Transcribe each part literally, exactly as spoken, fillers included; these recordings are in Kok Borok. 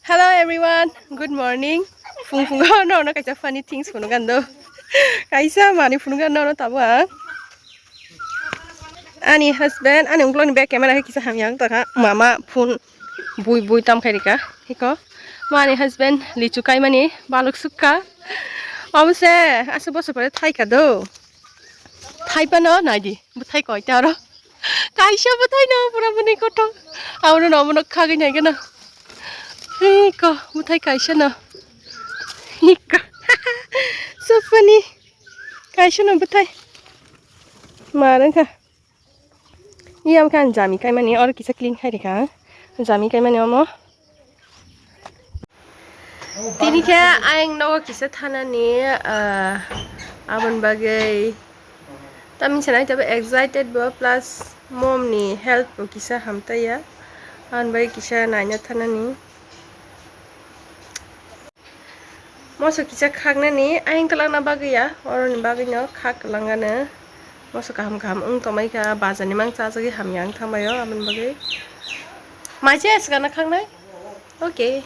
Hello everyone, good morning. Phung phungo no no kaisa funny things phunukgano. Kaisa mani phunukgano no tabo ang. Ani husband, ani ukloni back camera hai kisa hamya wng tongkha. Mama phone bui bui tam khai rika. Hiko. Mani husband lichu kaimani baluk sukha. Omo se asa boso pore thaika do. Thai pano naidi. Bwthai koita oro. Kaisa bwthai no pura bwni kothok. Abono no omono khagwi naigwno. Hiko bwthai kaisa no. Hiko. So funny. Kaisa no bwthai. Mar wngkha. Iya wngkha ang jami kaimani oro kisa clean khai rikha. Jami kaimani omo. Tini khe ayang nogo kisa thanani, ah, aboni bagwi tamni sanai tabo excited bo plus mom ni health bo kisa hamtaiya, aboni bagwi kisa naina thanani. Moso kisa khaknani ayang kwlangna bagwi ya, oroni bagwino khak kwlangano. Moso kaham kaham wng tongmai kha, bazar ni mang chajagwi hamya wng thangbai o, aboni bagwi. Mai se swkang na khaknai? Okay.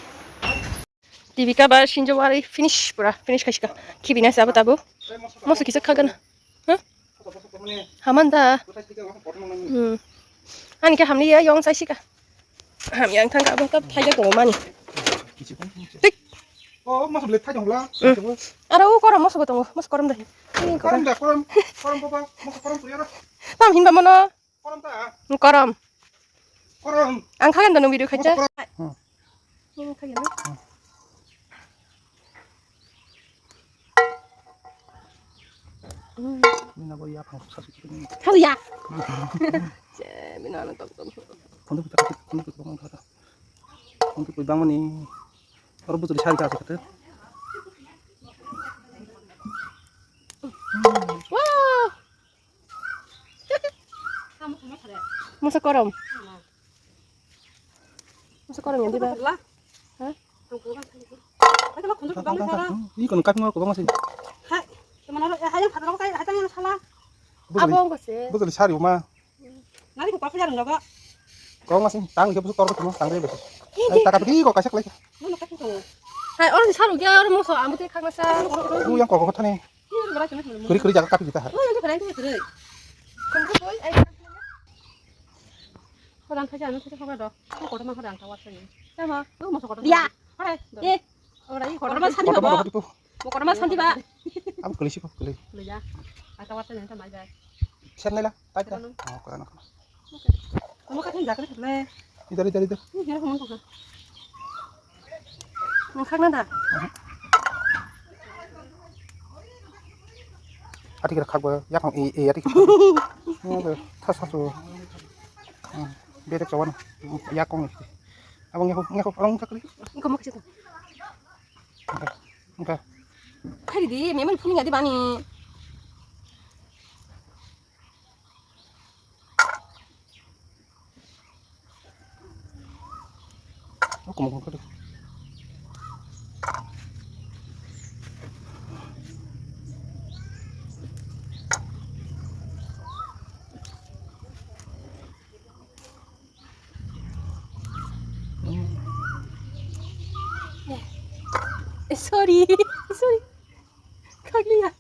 T V cover sinjo wari finish, pura finish khaisika. Khibi na sabo tabo. Moso kisa khagana. Huh? Haman da. Hmm. Ani khe hamni ya yong saisika. Hamya wng thangkha abo ta thaijak tongo mani. Tik. Oh, moso bele thai dongla. Hmm. Aro o korom moso bo tongo. Moso korom da. Ini korom. Korom da, korom. Korom baba, moso korom puri aro. Tam hinba mono. Korom ta? Korom. Korom. Ang khagan da nung video khacha. Korom. Hmm. Ang khagan da. Hmm. Hmm. Mina bo ya phang sa su kini. Hal ya. Je, mina na tok tok. Kondo kita kondo kita kondo kita. Kondo kita bang mani. Oro butuli sari ka kata. Wow. Masa korom. Masa korom yang di ba? Ha? Ni kono kat mo ko bang sih. Hai, teman ada, eh, hai yang kata kai, hai yang salah. Abang ko se. Betul sari uma. Nari ko kafe jarang jaga. Ko masih tang ke busuk tor ko tang ke busuk. Ai taka pedi ko kasak lagi. Mana kafe ko? Hai, orang saru kya orang mau so amute khakna sa. Lu yang ko ko thani. Kuri kuri jaga kapi kita ha. Orang khaja anu khaja khaga do. Ko kotor ma khaga angka wat sani. Sama, lu masa kotor. Ya. Hai. Eh. Ora i kotor ma sani ba. Kotor ma sani ba. Am kuli si ko kuli. Lu ya. Angka wat sani ta mai ba. Sen nela. Taita. Ano? Oh, kurang apa? Kamu katanya jaga ni sebelah. Idar, idar, idar. Ini dia kamu kok. Nang khakna da? Ati kira khak ba, ya kong e e ati kira. Ni ba, thas thas. Bere chawan. Ya kong ni. Abang ya kong, ya kong, orang tak ni. Engkau mau ke situ. Engkau. Engkau. Hari di, memang punya di bani. Eh, sorry, sorry. Khakliya.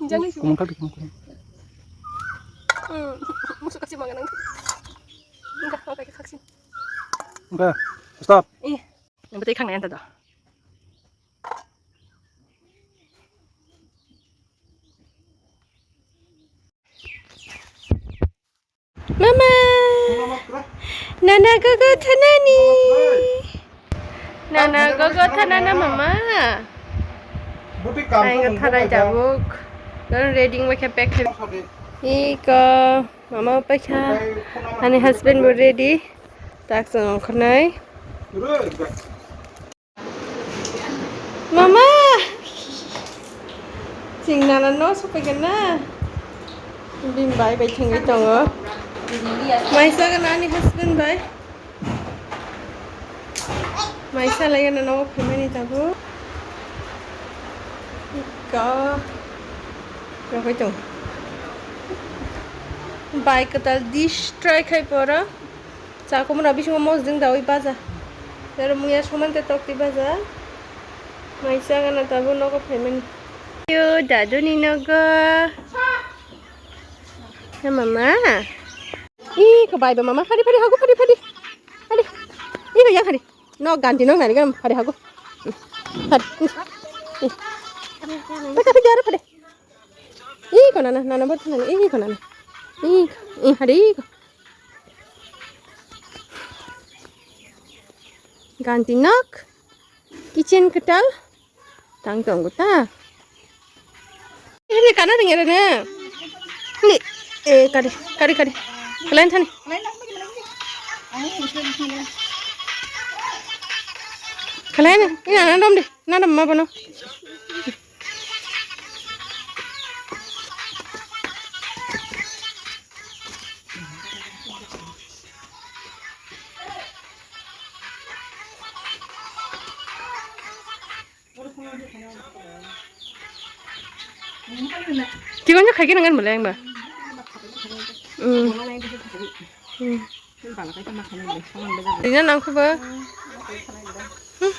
Jangan sih. Kumang khakli, kumang, kumang. Hmm, musuh kasih makan nang. Enggak, enggak kasih. Enggak, stop. Eh, yang penting khakliya anta dah. Mama! Nana gogo thanani! Nana gogo thanana mama! Ai thanai tabuk. Don ready wngbai khe pack khai. Iko mama paikha. Ani husband bo ready. Tak song khornai. Mama! Chwng nana no sophaikha na? Bini bai bai thwngwi tongo. Maisa gana ani husband bai. Maisa lai gana nogo phaimani tabuk. Ka. Rokoi tong. Bai kwtal dish try khai pora. Chakumra bisingo mosdwng dawi baja. Aro muya somante tokti baja. Mai chagana tabuk nogo phaimani. Yo, daduni nogo. Ya, mama. Ih, ko bai ba mama. Phadi, phadi, hagu, phadi, phadi. Phadi. Ih, ko ya, phadi. No, ganti no, nari gam, phadi, hagu. Phadi. Ih. Phadi, phadi, phadi. Ih, ko nana, nana, bot nana. Ih, ko nana. Ih, ih, phadi, ih, ko. Ganti nok. Kitchen kwtal tang tongo ta. Ini kana ring ere ne. Ni, eh, kari, kari, kari. Kalian thani. Kalian ini anak dom deh. Nana mama bono. Tikon khaikhe nang mole ba. Hmm. Hmm. Ina nang khuba. Hmm.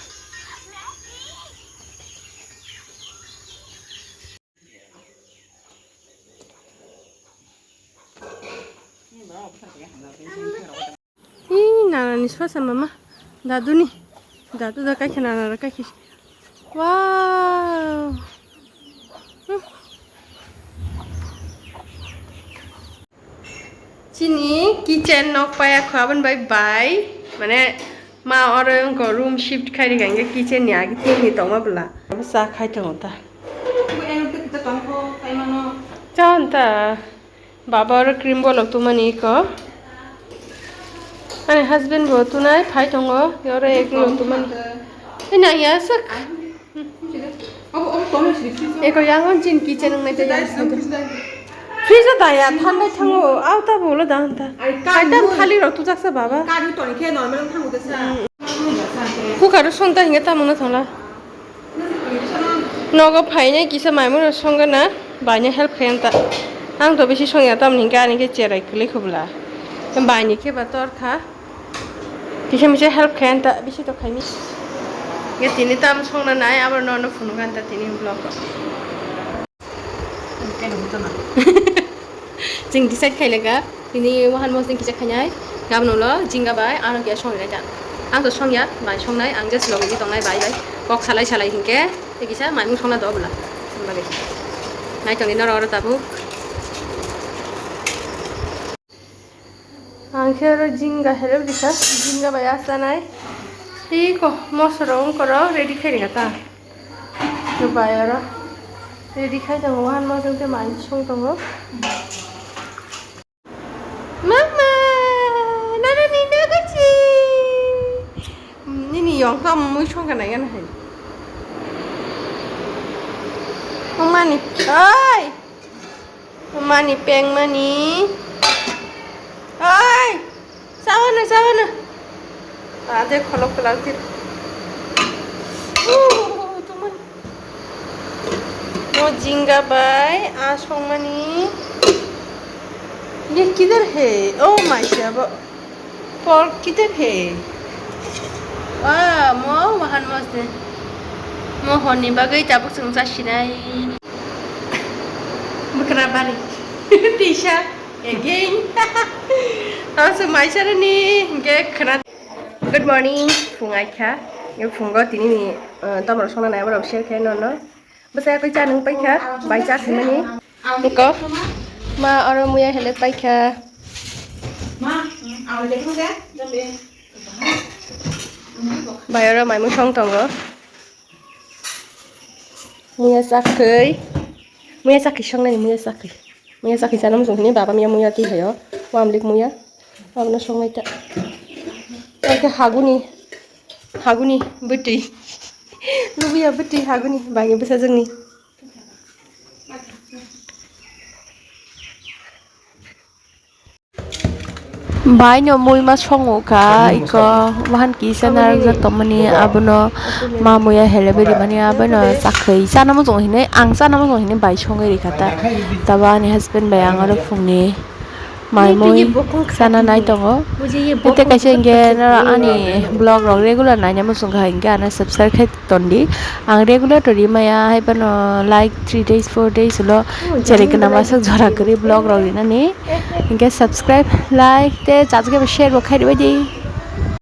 Ih, nanani sosa mama. Daduni. Dadu da kaikha nana da kaikha. Wow. Hmm. Chini kitchen nok paya kho aboni bai bai. Mane ma oro wngkha room shift khai rikha hingke kitchen ni agi tin ni tongma bwla. Abo cha khai tongo ta. Cha hwn ta. Baba oro cream bolok tumani eko. Ani husband bo tunai phai tongo. Oro ek bolok tumani. Ina ya sak. Eko yang on chin kitchen nang nai te yang side. Fridge da ya thandai thango. Au ta bolo da anta. Ai tam khali rok tu jaksa baba. Kari toni khe normal thango de sa. Cooker o sonta hinge tamung na thangla. Nogo phainai kisa maimung rok songna baino help khai anta. Ang to bisi songya tamni hinke ani ke cherai kwlwi khubla. Baini ke ba tor kha. Kisa misa help khai anta bisi to khaimi. Nge tini tam songna nai abo no no phunuk anta tini vlog. Chwng decide khailaikha, tini wahan mosdeng kisa khainai, gabon ulo jinga bai ano kisa songrinai ta. Ang to songya, bai songnai, ang just logi tongnai bai bai. Kok salai salai hinkhe, tei kisa maimung songna do bwla. Hwnbagwi. Nai tongdi norok oro tabuk. Ang khe oro jinga helep rikha, jinga bai asanai. Tei ko mosoro wngkoro ready khai rikha ta. Bai oro ready khai tongo, wahan mosong tei mai song tongo. Mama, nana ni nogo chi. Nini yong to mui song kana gana hai. Mama ni, oi. Mani peng mani. Oi, sawana, sawana. Ade kholok kwlak tir. Uh, tumani. Mo jinga bai, a songmani. Ye kidhar hai? Oh my God. Pork kidhar hai? Ah, mo wahan mosde. Mo honni bagwi tabuk chwng chasinai. Bwkra bari. Tisa again. Tamo chwng mai charani hinkhe khwna. Good morning, phung aikha. Phungo tini ni, uh, tomorok songna nai borok share khe nono. Bwsai twi cha nung paikha, bai cha khaimani. Eko, ma oro muya hele paikha. Bai oro maimung song tongo. Muya chakhwi. Muya chakhwi songnani muya chakhwi. Muya chakhwi chana muchung hini baba miya muya twi hayo. Wamlik muya. Abono songnai ta. Oke haguni. Haguni bwtwi. Lubiya bwtwi haguni. Baini bwsajwkni. Baino muima songo kha, iko wahan kisa narwkjak tongmani, abono ma muya helebwi rimani, abono chakhwi chana muchungo hinwi, ang chana muchungo hinwi bai songwi rikha ta. Tabo ani husband bai ang oro phungni Mai mui sana nai tongo. Tei kaisa hinkhe noro ani vlog rok regular naina muchung kha hinkhe ano subscribe khai tondi. Ang regular to rimaya hai phano like three days, four days ulo cheri gwnang masuk jora kwrwi vlog rok rinani. Hinkhe subscribe, like tei chajak share bo khai ribaidi.